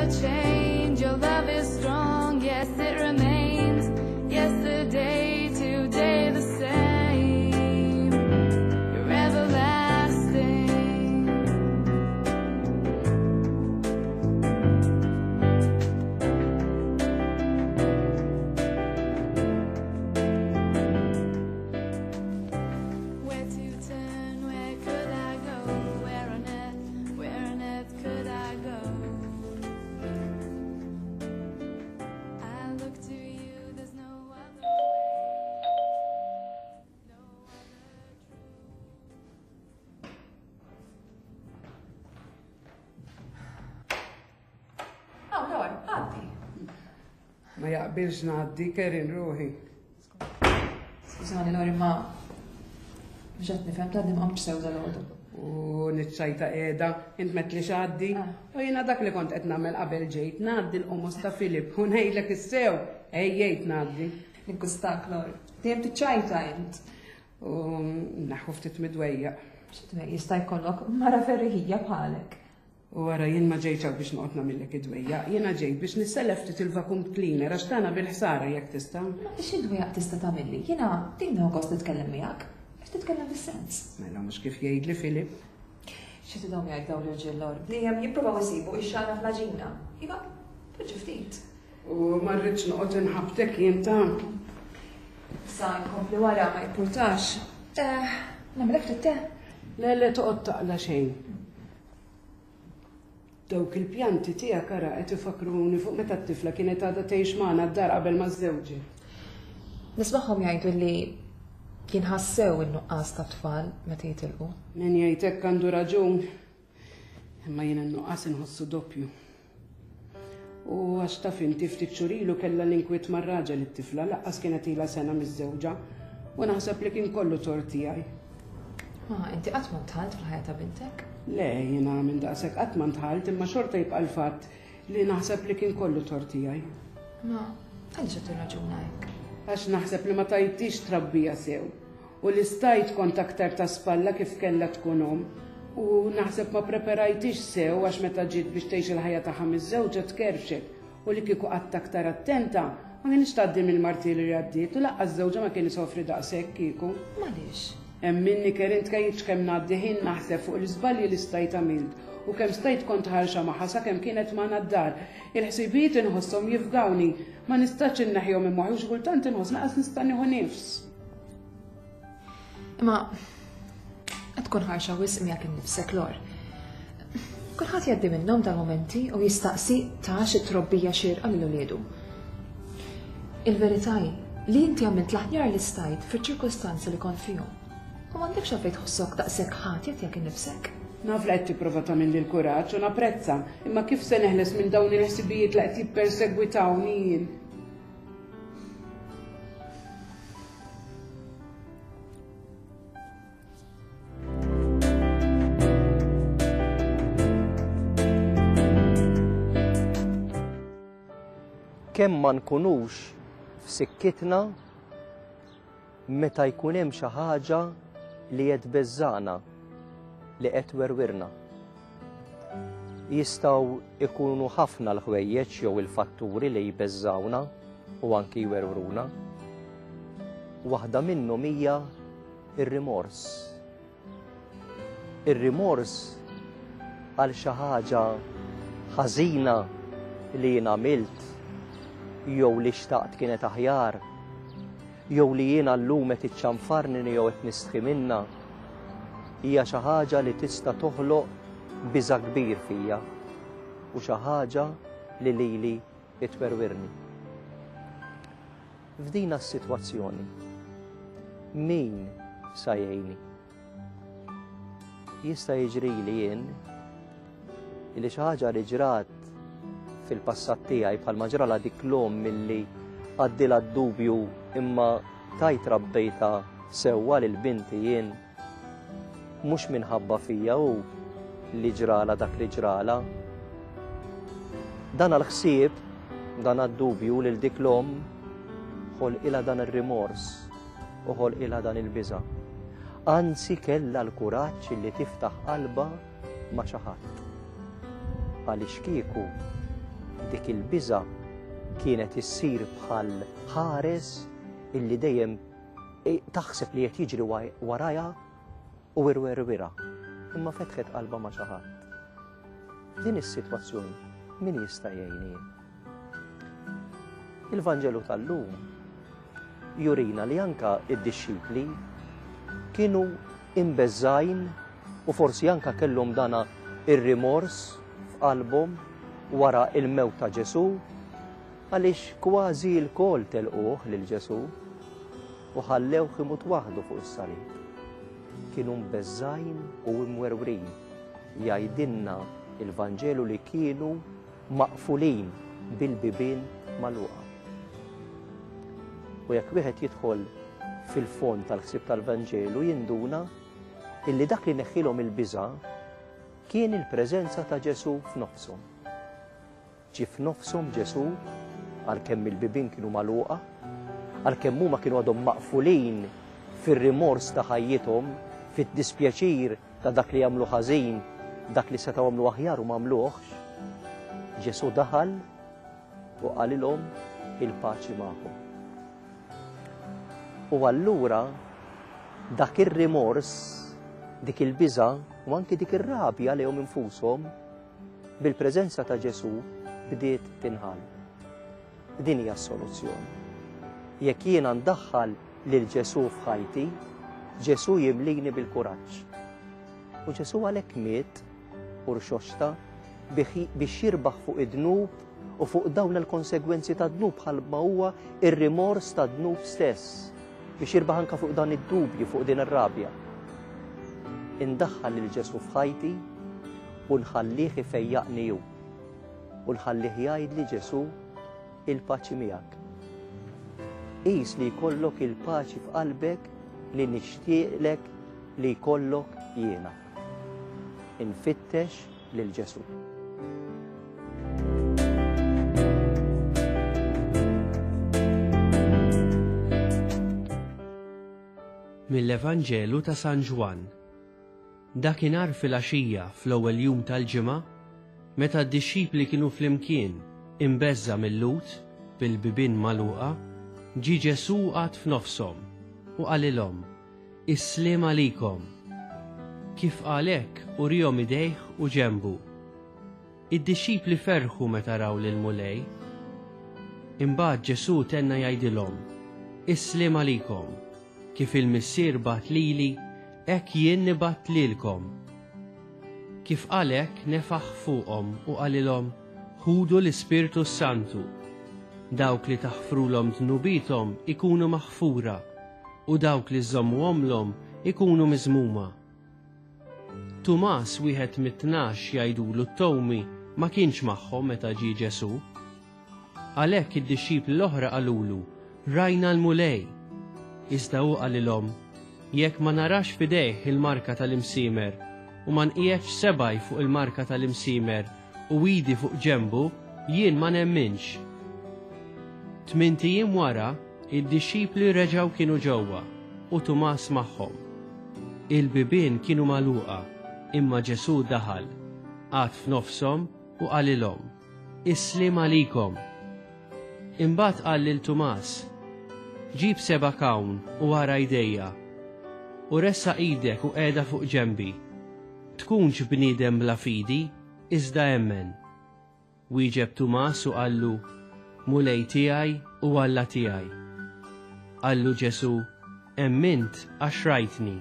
never change. Your love is strong, yes, it remains. Yesterday, today, the same. You're everlasting. Where to turn? Where could I go? Where on earth? Where on earth could I go? I look to you, there's no other way. No other truth. Aw, Lor, għaddi. Ma jaqbilx ngħaddi Kerin ruħi. Skużani, Lor, imma mhux qed nifhem tgħaddi ma qamtx sew dal-għodu. U niċċajta qiegħda, int metli x'għaddi. Ah. U jiena dak li kont qed nagħmel qabel ġejt ngħaddi l-qomos ta' Filip u ngħidlek is-sew, ejjejt ngħaddi. Nigustak, Lor. Dejjem tiċċajta int. U naħu ftit midwejjaq. X'dwejjaq jista' jkollok mara ferriħija bħalek. U ara jien ma ġejtx hawn biex noqgħod nagħmillek id-dwejjaq, jiena ġejt biex nissellef ftit il-vacuum cleaner għax tagħna bil-ħsara jekk tista'. Ma xi dwejjaq tista' tagħmilli? Jiena dejjem nieħu gost nitkellem miegħek. Għax titkellem bis-sens. Mela mhux kif jgħidli Filip. Xi tidhom jgħid dawn l-irġiel Lor? Dejjem jippruvaw isibu x-xagħra fl-għaġina. Iva, poġġi ftit. U ma rridx noqgħod inħabbtek jien ta'. Sa nkompli wara ma jimpurtax. Eh, nagħmilek ftit te? Le le toqgħod taqla' xejn. Dawk il-pjanti tiegħek ara qed ifakkruni fuq meta t-tifla kienet għadha tgħix magħna d-dar qabel ma żżewġet. Nismagħhom jgħidu li jinħassew in-nuqqas tat-tfal meta jitilqu. Min jgħid hekk għandu raġun. Imma jien in-nuqqas inħossu doppju. U għax taf inti ftit xhur ilu kellha l-inkwiet mar-raġel it-tifla, laqqas kienet ilha sena miżżewġa. U naħseb li kien kollu tort tiegħi. Ma inti qatt ma ndħalt fil-ħajja ta' bintek? Le, jiena minn daqshekk qatt ma ndħalt, imma xorta jibqa' l-fatt li naħseb li kien kollu tort tiegħi. Ma għaliex qed tirraġuna hekk? Għax naħseb li ma tajtix trabbija sew. U li stajt kont aktar ta' spalla kif kellha tkun omm. U naħseb ma preparajthiex sew għax meta ġiet biex tgħix il-ħajja tagħha miżżewġa tkerrxet u li kieku qgħadt aktar attenta ma kinitx tgħaddi mill-martirju li għaddiet u laqqas żewġha ma kien isofri daqshekk kieku. M'għaliex? Emminni Kerin tgħidx kemm ngħaddi ħin naħseb fuq l-iżbalji li stajt għamilt u kemm stajt kont ħarxa magħha sakemm kienet magħna d-dar. Il-ħsibijiet inħosshom jifgawni, ma nistax inneħħihom minn moħħi u xi kultant inħoss lanqas nista' nieħu nifs. Imma qed tkun ħarxa wisq miegħek innifsek Lor. Kulħadd jgħaddi minnhom dal-mumenti u jistaqsi tax it-trobbija xierqa lil uliedu. Il-verità hi li inti għamilt l-aħjar li stajt fiċ-ċirkostanzi li kont fihom. U m'għandekx għalfejn tħossok daqshekk ħatja tiegħek innifsek. Naf li qed tipprova tagħmilli l-kuraġġ u napprezza, imma kif se neħles minn dawn il-ħsibijiet li qed jippersegwitawni jien? Kemm ma nkunux f'sikkitna meta jkun hemm xi ħaġa li qed beżżana, li qed werwirna. Jistgħu jkunu ħafna l-ħwejjeġ jew il-fatturi li jbeżżawna u anki jwerwruna. Waħda minnhom hija r-rimors. Ir-rimors għal xi ħaġa ħażina li jien għamilt jew li xtaqt kienet aħjar jew li jiena llum qed iċċanfarni jew qed nistħi minnha hija xi ħaġa li tista' toħloq biża' kbir fija u xi ħaġa li lili itwerwirni. F'dina s-sitwazzjoni, min sa jgħinni? Jista' jiġrili jien li xi ħaġa li ġrat fil-passat tiegħi bħalma ġrala dik l-omm milli għaddilha d-dubju imma tajt rabbejtha sewwa lil binti jien mhux minħabba fija hu li ġrala dak li ġrala. Dan għal-ħsieb, dan għad-dubju lil dik l-omm ħolqilha dan ir-rimors u ħolqilha dan il-biża'. Anzi kellha l-kuraġġ li tiftaħ qalbha ma' xi ħadd. Għaliex kieku. Dik il-biża' kienet issir bħal ħares illi dejjem taħseb li qed jiġri warajha u irwerwirha. Imma fetħet qalbha ma' xi ħadd. F'din is-sitwazzjoni min jista' jgħinni jien? Il-Vanġelu tal-lum jurina li anka id-dixxipli kienu imbeżżgħin u forsi anka kellhom dana ir-rimors f'qalbhom wara il-mewt ta' Ġesù għaliex kważi lkoll telquh lil Ġesù u ħallewh imut waħdu fuq is-salib. Kienu mbeżżgħin u imwerwrin. Jgħidilna il-Vanġelu li kienu maqfulin bil-bibien magħluqa. U jekk wieħed jidħol fil-fond tal-ħsieb tal-Vanġelu jinduna illi dak li neħħilhom il-biża' kien il-preżenza ta' Ġesù f'nofshom. Ġie f'nofshom Ġesù għalkemm il-bibien kienu magħluqa, għalkemm huma kienu għadhom maqfulin fir-rimors ta' ħajjithom, fid-dispjaċir ta' dak li għamlu ħażin, dak li setgħu għamlu aħjar u m'għamluhx, Ġesù daħal u qalilhom il-paċi magħkom. U allura dak ir-rimors, dik il-biża' u anki dik ir-rabja lejhom infushom bil-preżenza ta' Ġesù bdiet tinħall. Din hija s-soluzzjoni. Jekk jiena ndaħħal lil Ġesù f'ħajti, Ġesù jimlini bil-kuraġġ. U Ġesù għalhekk miet u rxoxta biex jirbaħ fuq id-dnub u fuq dawn il-konsegwenzi ta' dnub bħal ma huwa ir-rimors ta' dnub stess biex jirbaħ anka fuq dan id-dubju, fuq din ir-rabja. Indaħħal lil Ġesù f'ħajti u nħallih ifejjaqni hu. U nħallih jgħidli Ġesù il-paċi miegħek. Qis li jkollok il-paċi f'qalbek li nixtieqlek li jkollok jiena. Infittex lil Ġesù. Mill-Evanġelu ta' San Ġwann. Dakinhar filgħaxija fl-ewwel jum tal-ġimgħa, meta d-dixxipli kienu flimkien, imbeżża' mil-Lhud, bil-bibien magħluqa, ġie Ġesù u qagħad f'nofshom, u qalilhom, Is-sliem għalikom! Kif qal hekk, uriehom idejh u ġenbu. Id-dixxipli ferħu meta raw lill-Mulej. Imbagħad Ġesù tenna jgħidilhom, Is-sliem għalikom! Kif il-Missier bagħat lili, hekk jien nibgħat lilkom. Kif qal hekk nefaħ fuqhom u qalilhom, Ħudu l-Ispirtu s-Santu. Dawk li taħfrulhom dnubiethom ikunu maħfura, u dawk li żżommuhomlhom ikunu miżmuma. Tumas, wieħed mit-tnax jgħidulu t-Towmi, ma kienx magħhom meta ġie Ġesù. Għalhekk id-dixxipli l-oħra qalulu, Rajna l-Mulej! Iżda hu qalilhom, Jekk ma narax f'idejh il-marka tal-imsiemer, u ma nqiegħedx sebgħi fuq il-marka tal-imsiemer u idi fuq ġenbu, jien ma nemminx. Tmint ijiem wara, id-dixxipli reġgħu kienu ġewwa, u Tumas magħhom. Il-bibien kienu magħluqa, imma Ġesù daħal, qagħad f'nofshom u qalilhom, Is-sliem għalikom! Imbagħad qal lil Tumas, Ġib sebgħek hawn u ara jdejja, u ressaq idek u qiegħda fuq ġenbi. Tkunx bniedem bla fidi, iżda emmen. Wieġeb Tumas u qallu, Mulej tiegħi u Alla tiegħi. Qallu Ġesù, Emmint għax rajtni.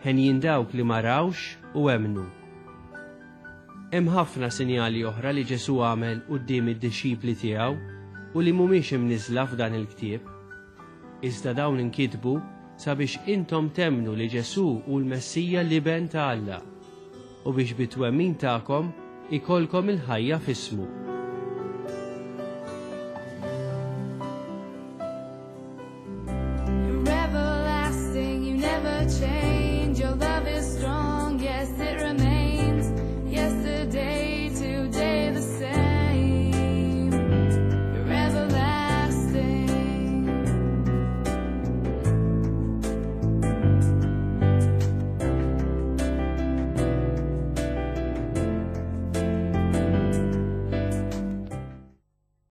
Henjin dawk li ma rawx u emmnu. Hemm ħafna sinjali oħra li Ġesù għamel quddiem id-dixxipli tiegħu u li mhumiex imniżżla f'dan il-ktieb. Iżda dawn inkitbu sabiex intom temmnu li Ġesù hu l-Messija l-Iben ta' Alla, u biex bit-twemmin tagħkom ikollkom il-ħajja f'ismu.